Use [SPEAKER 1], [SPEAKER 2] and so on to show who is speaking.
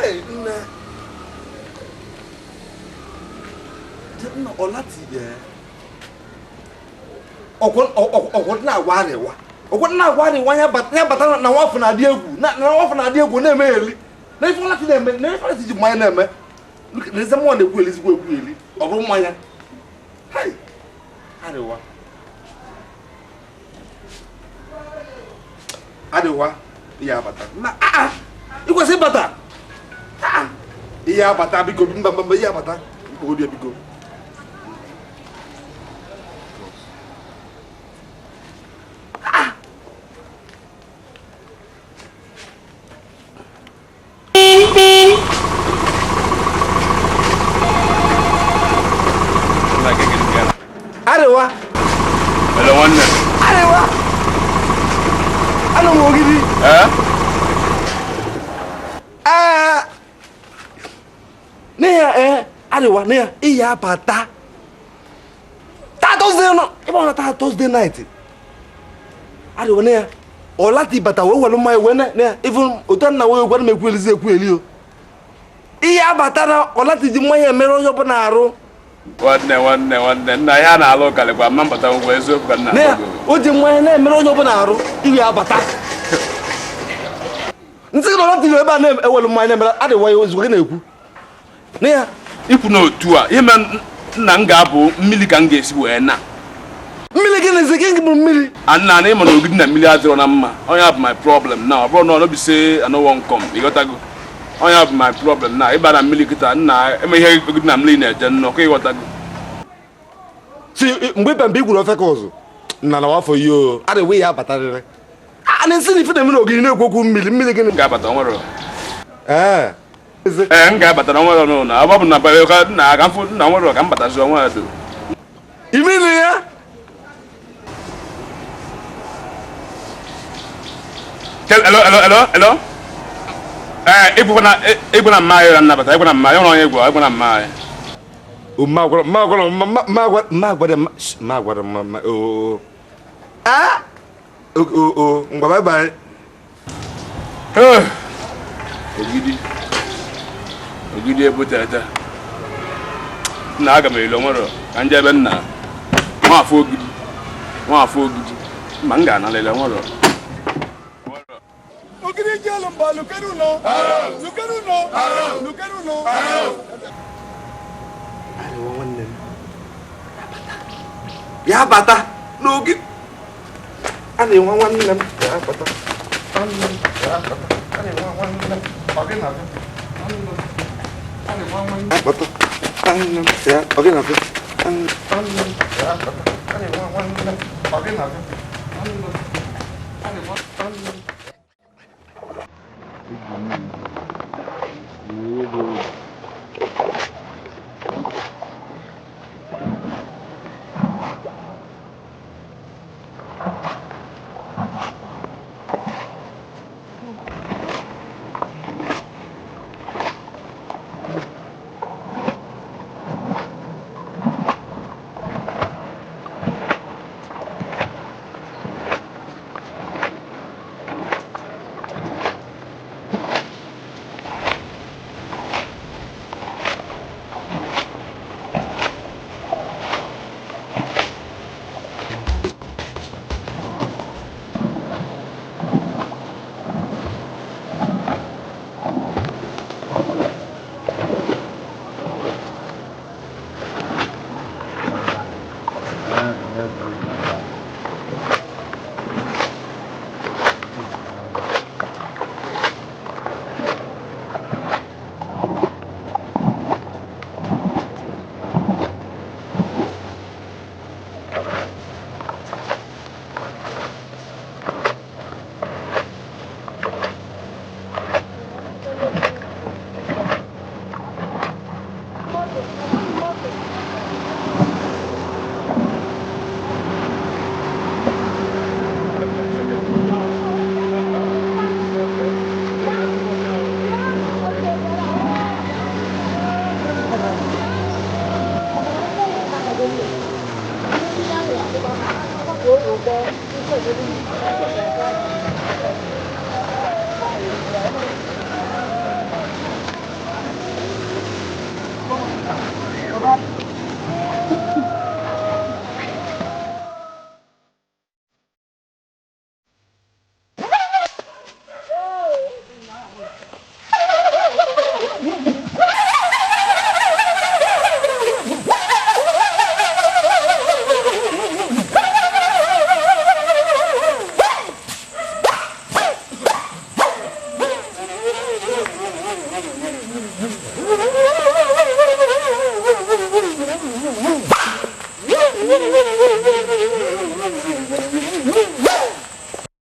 [SPEAKER 1] Hey, nne. Nna ọlati ọkwọ na-agwa arịwa ọkwọ na-agwa arịwa ya bata na nwafọ na-adị egwu na nwafọ na-adị egwu na-emegheli na ife ọlati na-eme na ife ọlati ji mmanya na-eme na eze mmụọ na-ekwu elizigbo ekwu eli ọ bụrụ mmanya. Hey, arịwa arịwa ya bata na a ị kwesịrị ịbata ihe abata biko mba mba ihe abata mkpụrụ biko. Arewa.
[SPEAKER 2] Hello nwanne.
[SPEAKER 1] Arewa. Anọ m Ogidi.
[SPEAKER 2] Eh?
[SPEAKER 1] Ee. N'ihi ya Arewa n'ihi ya ihe abata. Taa Thursday nọ ịgba na taa Thursday night. Arewa n'ihi ya ọ lati bata wee were mmanya wee na ya even otu nna wee gwara m ekwu elizi ekwu eli o. Ihe abata na ọ lati ji mmanya emere onye ọbụla arụ.
[SPEAKER 2] Nwanne nwanne nwanne nna ya na-alụ kalịkwa mma mbata ngwa eziokwu ka nna
[SPEAKER 1] o ji mmanya na-emere onye ọbụla arụ ihe abata nsị gị na ọlati ebe a na-ewelu mmanya na-emere adịwa ya ozugbo gị na-ekwu na ya
[SPEAKER 2] ikwu n'otu a ihe mere nna m ga-abụ mmiri ka m ga-esi wee na
[SPEAKER 1] mmiri gị na-ezi gị bụ mmiri
[SPEAKER 2] nna na ịma na Ogidi na mmiri adịrọ na mma onye bụ my problem na ọ bụrụ na ọ no be say I no wan come ịghọtago onye bụ my problem na ịba na mmiri kịta nna eme ihe Ogidi na mmiri na-eje nnọọ ka ịghọtago
[SPEAKER 1] si mgbe ịba mgbe i gwuru ofe ka ụzụ nna na wafọ ihe o adịwe ya abatarịrị a na-esi na ife na-eme na Ogidi na-ekwu okwu mmiri mmiri gịnị
[SPEAKER 2] ga-abata nwere
[SPEAKER 1] ee
[SPEAKER 2] ee m ga-abata na nwere ọnụ na ọ bụ na nna ka mfụ nna nwere ka m batazi onwe ya do
[SPEAKER 1] imiri ya
[SPEAKER 2] hello hello hello hello ee ịgwụ na mma anyị na nnabata ịgwụ na mma anyị nwere onye egwu ịgwụ na mma anyị
[SPEAKER 1] ma gwara ma o a o ngwa bye bye.
[SPEAKER 2] Ogidi Ogidi ebutete nna aga m elo nwere ka nje ebe nna nwafọ Ogidi nwafọ Ogidi ma m ga-analele nwere
[SPEAKER 3] Ogidi jelu mba lukeru no lukeru no lukeru no.
[SPEAKER 1] Arịwa nwanne m ya bata n'oge a na-enwe nwanne m ya bata nwanne m ya bata a na-enwe nwanne m ọ gị na-abịa a na-enwe nwanne m bata nwanne m ya ọ gị na-abịa nwanne m ya bata a na-enwe nwanne m ọ gị na-abịa nwanne m a na-enwe nwanne m.